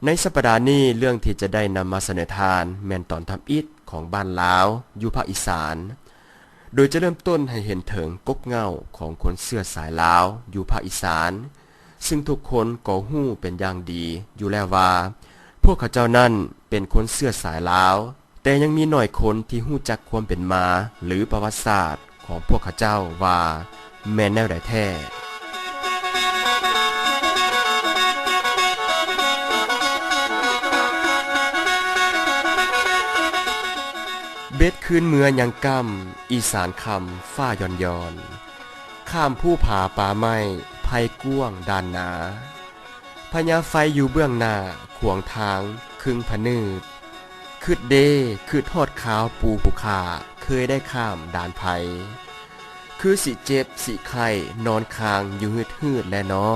ໃນສັບປະດານີ້ ເລື່ອງທີ່ຈະໄດ້ນຳມາສະເໜີທ່ານ ແມ່ນຕອນທຳອິດຂອງບ້ານລາວຢູ່ພາກອີສານ, ໂດຍຈະເລີ່ມຕົ້ນໃຫ້ເຫັນເຖິງກົກເຫງົ້າຂອງຄົນເຊື້ອສາຍລາວຢູ່ພາກອີສານ, ຊຶ່ງທຸກຄົນກໍຮູ້ເປັນຢ່າງດີຢູ່ແລ້ວວ່າ ພວກເຂົາເຈົ້ານັ້ນເປັນຄົນເຊື້ອສາຍລາວ, ແຕ່ຍັງມີໜ້ອຍຄົນທີ່ຮູ້ຈັກຄວາມເປັນມາ ຫຼື ປະຫວັດສາດຂອງພວກເຂົາເຈົ້າວ່າແມ່ນແນວໃດແທ້. ເບັດຄືນເມືອຍັງກ້ຳ ອີສານຄ່ຳຟ້າຢ້ອນໆ, ຂ້າມພູຜາປ່າໄມ້ ໄພກວ້າງດ່ານໜາ. ພະຍາໄຟຢູ່ເບື້ອງໜ້າ ຂວາງທາງຄຶງພະເນີດ. ຄຶດເດ້ ຄຶດຮອດຄາວປູ່ຜູ້ຂ້າເຄີຍໄດ້ຂ້າມດ່ານໄພ. ຄືຊິເຈັບຊິໄຂ້ນອນຄ້າງຢູ່ຮືດໆແລນອ.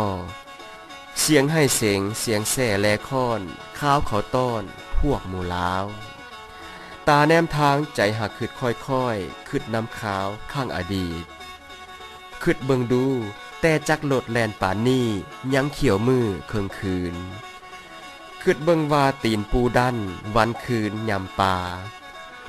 ສຽງໄຫ້ເສັງ ສຽງແສ້ແລຄ້ອນ ຄາວເຂົາຕ້ອນພວກໝູ່ລາວ. ຕາແນມທາງໃຈຫາກຄຶດຄ່ອຍໆ ຄຶດນຳຄາວຄັ້ງອະດີດ. ຄຶດເບິ່ງດູ ແຕ່ຈັກລົດແລ່ນປານນີ້ ຍັງຂຽວມື້ເຄິ່ງຄືນ. ຄຶດເບິ່ງວ່າຕີນປູດັນ ວັນຄືນຍາມປ່າ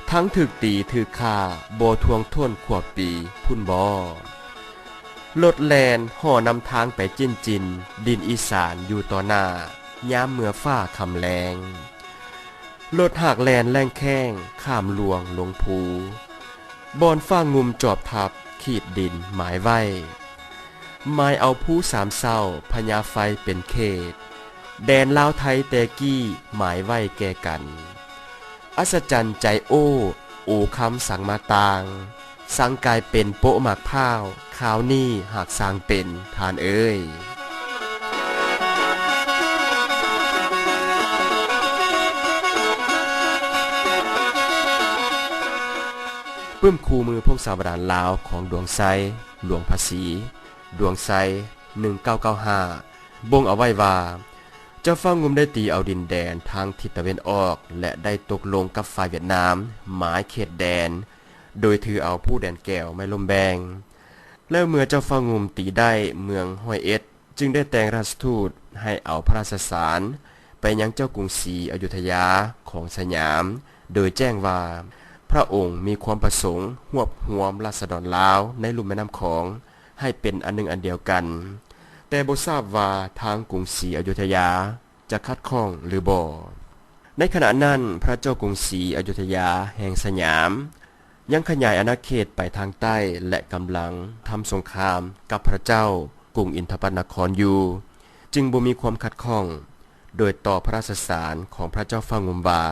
ທັງຖືກຕີຖືກຂ້າ ບໍ່ຖ້ວງທົນຂວບປີພຸ້ນບໍ? ລົດແລ່ນຫໍ່ນຳທາງໄປຈິ້ນໆ ດິນອີສານຢູ່ຕໍ່ໜ້າ ຍາມເມື່ອຟ້າຄ່ຳແລງ. ລົດຫາກແລ່ນແລ່ງແຂ້ງ ຂ້າມລວງລົງພູ ບ່ອນຟ້າງຸ່ມຈອບທັບ ຂີດດິນໝາຍໄວ້. ໝາຍເອົາພູສາມເສົ້າ ພະຍາໄຟເປັນເຂດ ແດນລາວໄທແຕ່ກີ້ໝາຍໄວ້ແກ່ກັນ. ອັດສະຈັນໃຈໂອ້ ໂອຄຳສັງມາຕ່າງ ສັງກາຍເປັນໂປະໝາກພ້າວ ຄາວນີ້ຫາກສ້າງເປັນ ທ່ານເອີຍ. ປຶ້ມຄູ່ມືພົງສາວດານລາວຂອງດວງໄຊ ຫຼວງພາສີ ດວງໄຊ ໜຶ່ງເກົ້າເກົ້າຫ້າ ບົ່ງເອົາໄວ້ວ່າ ເຈົ້າຟ້າງຸ່ມໄດ້ຕີເອົາດິນແດນທາງທິດຕາເວັນອອກ ແລະ ໄດ້ຕົກລົງກັບຝ່າຍຫວຽດນາມ ໝາຍເຂດແດນ ໂດຍຖືເອົາພູແດນແກ້ວ ໄມ້ລົ້ມແບງ. ແລ້ວເມື່ອເຈົ້າຟ້າງຸ່ມຕີໄດ້ເມືອງຮ້ອຍເອັດ ຈຶ່ງໄດ້ແຕ່ງລາຊະທູດໃຫ້ເອົາພະລາຊະສານໄປຍັງເຈົ້າກຸງສີອະຍຸດທະຍາຂອງສະຫຍາມ ໂດຍແຈ້ງວ່າ ພະອົງມີຄວາມປະສົງຮວບຮວມລາຊະດອນລາວໃນລຸ່ມແມ່ນ້ຳຂອງໃຫ້ເປັນອັນໜຶ່ງອັນດຽວກັນ, ແຕ່ບໍ່ຊາບວ່າທາງກຸງສີອະຍຸດທະຍາຈະຂັດຂ້ອງຫຼືບໍ່. ໃນຂະນະນັ້ນ ພະເຈົ້າກຸງສີອະຍຸດທະຍາແຫ່ງສະຫຍາມ ຍັງຂະຫຍາຍອານາເຂດໄປທາງໃຕ້ ແລະ ກຳລັງທຳສົງຄາມກັບພະເຈົ້າກຸງອິນທະປັດນະຄອນຢູ່, ຈຶ່ງບໍ່ມີຄວາມຂັດຂ້ອງ, ໂດຍຕອບພະລາຊະສານຂອງພະເຈົ້າຟ້າງຸ່ມວ່າ,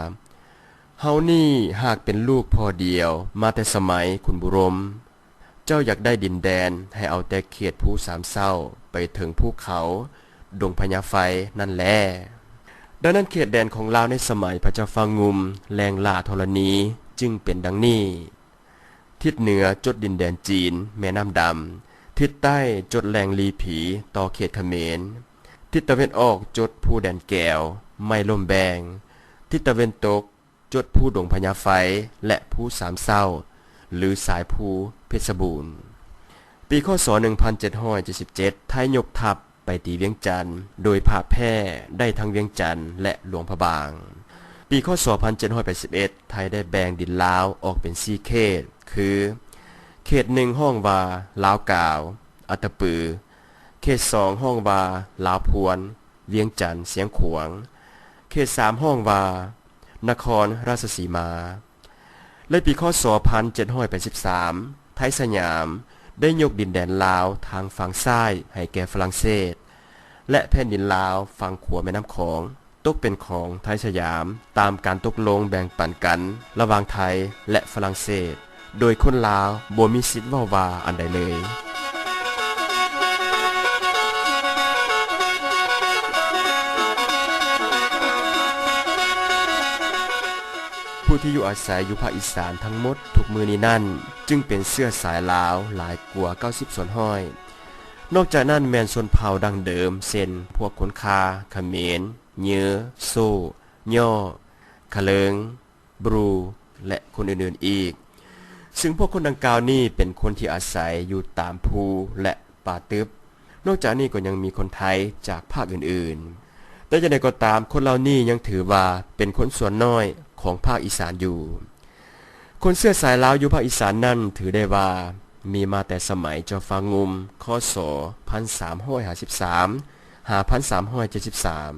ເຮົານີ້ຫາກເປັນລູກພໍ່ດຽວມາແຕ່ສະໄໝຂຸນບຸລົມ, ເຈົ້າຢາກໄດ້ດິນແດນໃຫ້ເອົາແຕ່ເຂດພູສາມເສົ້າໄປເຖິງພູເຂົາ ດົງພະຍາໄຟນັ້ນແລ. ດັ່ງນັ້ນເຂດແດນຂອງລາວໃນສະໄໝພະເຈົ້າຟ້າງຸ່ມ ແລງຫຼ້າທໍລະນີ ຈຶ່ງເປັນດັ່ງນີ້: ທິດເໜືອຈົດດິນແດນຈີນ ແມ່ນ້ຳດຳ, ທິດໃຕ້ຈົດແລງລີຜີ ຕໍ່ເຂດຂະເໝນ, ທິດຕາເວັນອອກຈົດພູແດນແກ້ວ ໄມ້ລົ້ມແບງ, ທິດຕາເວັນຕົກ ຈົດພູດົງພະຍາໄຟ ແລະ ພູສາມເສົ້າ ຫຼື ສາຍພູເພັດຊະບູນ. ປີ ຄ.ສ. ໜຶ່ງພັນເຈັດຮ້ອຍເຈັດສິບເຈັດ ໄທຍົກທັບໄປຕີວຽງຈັນ ໂດຍພາບແພ້ໄດ້ທັງວຽງຈັນ ແລະ ຫຼວງພະບາງ. ປີ ຄ.ສ. ພັນເຈັດຮ້ອຍແປດສິບເອັດ ໄທໄດ້ແບ່ງດິນລາວອອກເປັນສີ່ເຂດ ຄື ເຂດໜຶ່ງ ຮ້ອງວ່າ ລາວກາວ, ອັດຕະປື, ເຂດສອງ ຮ້ອງວ່າ ລາວພວນ, ວຽງຈັນ, ຊຽງຂວາງ, ເຂດສາມ ຮ້ອງວ່າ ນະຄອນລາຊະສີມາ. ແລະ ປີ ຄ.ສ. ພັນເຈັດຮ້ອຍແປດສິບສາມ ໄທສະຫຍາມໄດ້ຍົກດິນແດນລາວທາງຝັ່ງຊ້າຍໃຫ້ແກ່ຝຣັ່ງເສດ ແລະ ແຜ່ນດິນລາວຝັ່ງຂວາແມ່ນ້ຳຂອງ ຕົກເປັນຂອງໄທສະຫຍາມ ຕາມການຕົກລົງແບ່ງປັນກັນລະຫວ່າງໄທ ແລະ ຝຣັ່ງເສດ, ໂດຍຄົນລາວບໍ່ມີສິດເວົ້າວ່າອັນໃດເລີຍ. ຜູ້ທີ່ຢູ່ອາໄສຢູ່ພາກອີສານທັງໝົດທຸກມື້ນີ້ນັ້ນ ຈຶ່ງເປັນເຊື້ອສາຍລາວຫຼາຍກວ່າເກົ້າສິບສ່ວນຮ້ອຍ. ນອກຈາກນັ້ນແມ່ນຊົນເຜົ່າດັ້ງເດີມ ເຊັ່ນ ພວກຄົນຄ່າ, ຂະເໝນ, ເຍີ, ໂຊ, ຍໍ້, ຂະເລີງ, ບຣູ ແລະ ຄົນອື່ນໆອີກ, ຊຶ່ງພວກຄົນດັ່ງກ່າວນີ້ເປັນຄົນທີ່ອາໄສຢູ່ຕາມພູ ແລະ ປ່າຕຶບ. ນອກຈາກນີ້ກໍຍັງມີຄົນໄທຈາກພາກອື່ນໆ. ແຕ່ຢ່າງໃດກໍຕາມ, ຄົນເຫຼົ່ານີ້ຍັງຖືວ່າເປັນຄົນສ່ວນນ້ອຍຂອງພາກອີສານຢູ່. ຄົນເຊື້ອສາຍລາວຢູ່ພາກອີສານນັ້ນຖືໄດ້ວ່າມີມາແຕ່ສະໄໝເຈົ້າຟ້າງຸ່ມ ຄ.ສ. ພັນສາມຮ້ອຍຫ້າສິບສາມ ຫາ ພັນສາມຮ້ອຍເຈັດສິບສາມ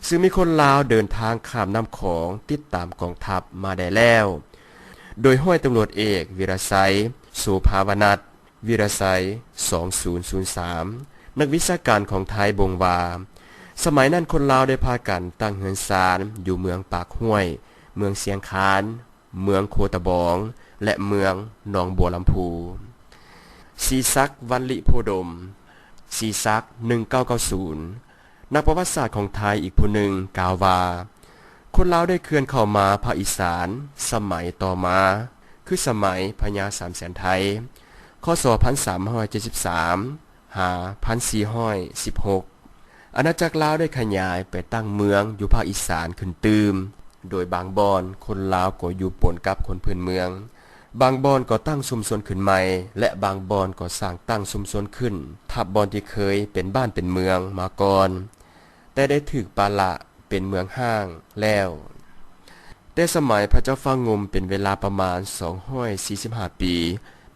ຊຶ່ງມີຄົນລາວເດີນທາງຂ້າມນ້ຳຂອງຕິດຕາມກອງທັບມາໄດ້ແລ້ວ, ໂດຍຮ້ອຍຕຳຫຼວດເອກ ວິລະໄຊ ໂສພາວະນັດ ວິລະໄຊ ສອງສູນສູນສາມ ນັກວິຊາການຂອງໄທບົ່ງວ່າ ສະໄໝນັ້ນຄົນລາວໄດ້ພາກັນຕັ້ງເຮືອນຊານຢູ່ເມືອງປາກຫ້ວຍ, ເມືອງຊຽງຄານ, ເມືອງໂຄຕະບອງ ແລະ ເມືອງໜອງບົວລຳພູ. ສີສັກ ວັນລິໂພດົມ ສີສັກ ໜຶ່ງເກົ້າເກົ້າສູນ ນັກປະຫວັດສາດຂອງໄທອີກຜູ້ໜຶ່ງກ່າວວ່າ ຄົນລາວໄດ້ເຄື່ອນເຂົ້າມາພາກອີສານສະໄໝຕໍ່ມາ ຄືສະໄໝພະຍາສາມແສນໄທ ຄ.ສ. ພັນສາມຮ້ອຍເຈັດສິບສາມ ຫາ ພັນສີ່ຮ້ອຍສິບຫົກ ອານາຈັກລາວໄດ້ຂະຫຍາຍໄປຕັ້ງເມືອງຢູ່ພາກອີສານຂຶ້ນຕື່ມ, ໂດຍບາງບ່ອນຄົນລາວກໍຢູ່ປົນກັບຄົນພື້ນເມືອງ, ບາງບ່ອນກໍຕັ້ງຊຸມຊົນຂຶ້ນໃໝ່ ແລະ ບາງບ່ອນກໍສ້າງຕັ້ງຊຸມຊົນຂຶ້ນທັບບ່ອນທີ່ເຄີຍເປັນບ້ານເປັນເມືອງມາກ່ອນ, ແຕ່ໄດ້ຖືກປະລະເປັນເມືອງຮ້າງແລ້ວ. ແຕ່ສະໄໝພະເຈົ້າຟ້າງຸ່ມເປັນເວລາປະມານສອງຮ້ອຍສີ່ສິບຫ້າປີ,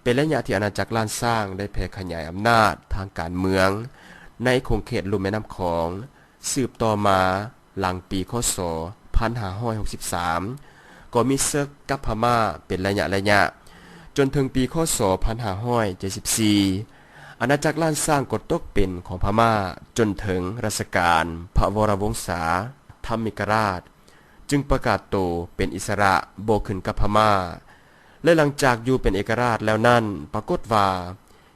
ເປັນໄລຍະທີ່ອານາຈັກລ້ານຊ້າງໄດ້ແຜ່ຂະຫຍາຍອຳນາດທາງການເມືອງໃນຂົງເຂດລຸ່ມແມ່ນ້ຳຂອງ ສືບຕໍ່ມາຫຼັງປີ ຄ.ສ. ພັນຫ້າຮ້ອຍຫົກສິບສາມ ກໍມີເສິກກັບພະມ້າເປັນໄລຍະໆ ຈົນເຖິງປີ ຄ.ສ. ພັນຫ້າຮ້ອຍເຈັດສິບສີ່ ອານາຈັກລ້ານຊ້າງກໍຕົກເປັນຂອງພະມ້າຈົນເຖິງລັດຊະການພະວໍລະວົງສາທຳມິກະລາດ ຈຶ່ງປະກາດໂຕເປັນອິດສະຫຼະບໍ່ຂຶ້ນກັບພະມ້າ ແລະ ຫຼັງຈາກຢູ່ເປັນເອກະລາດແລ້ວນັ້ນ ປາກົດວ່າ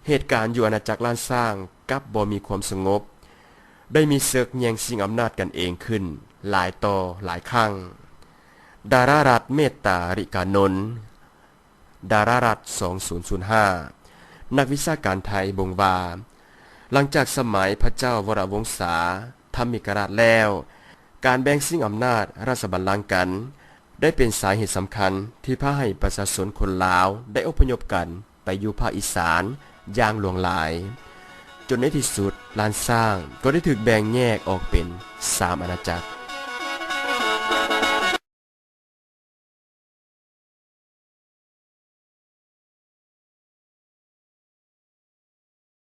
ເຫດການຢູ່ອານາຈັກລ້ານຊ້າງກັບບໍ່ມີຄວາມສະຫງົບ, ໄດ້ມີເສິກແຍ່ງຊິງອຳນາດກັນເອງຂຶ້ນຫຼາຍຕໍ່ຫຼາຍຄັ້ງ. ດາລາລັດ ເມດຕາລິການົນ ດາລາລັດ ສອງສູນສູນຫ້າ ນັກວິຊາການໄທບົ່ງວ່າ ຫຼັງຈາກສະໄໝພະເຈົ້າວໍລະວົງສາທຳມິກະລາດແລ້ວ, ການແບ່ງຊິງອຳນາດລາຊະບັນລັງກັນ ໄດ້ເປັນສາເຫດສຳຄັນທີ່ພາໃຫ້ປະຊາຊົນຄົນລາວໄດ້ອົບພະຍົບກັນໄປຢູ່ພາກອີສານຢ່າງຫຼວງຫຼາຍ, ຈົນໃນທີ່ສຸດລ້ານຊ້າງກໍໄດ້ຖືກແບ່ງແຍກອອກເປັນສາມອານາຈັກ.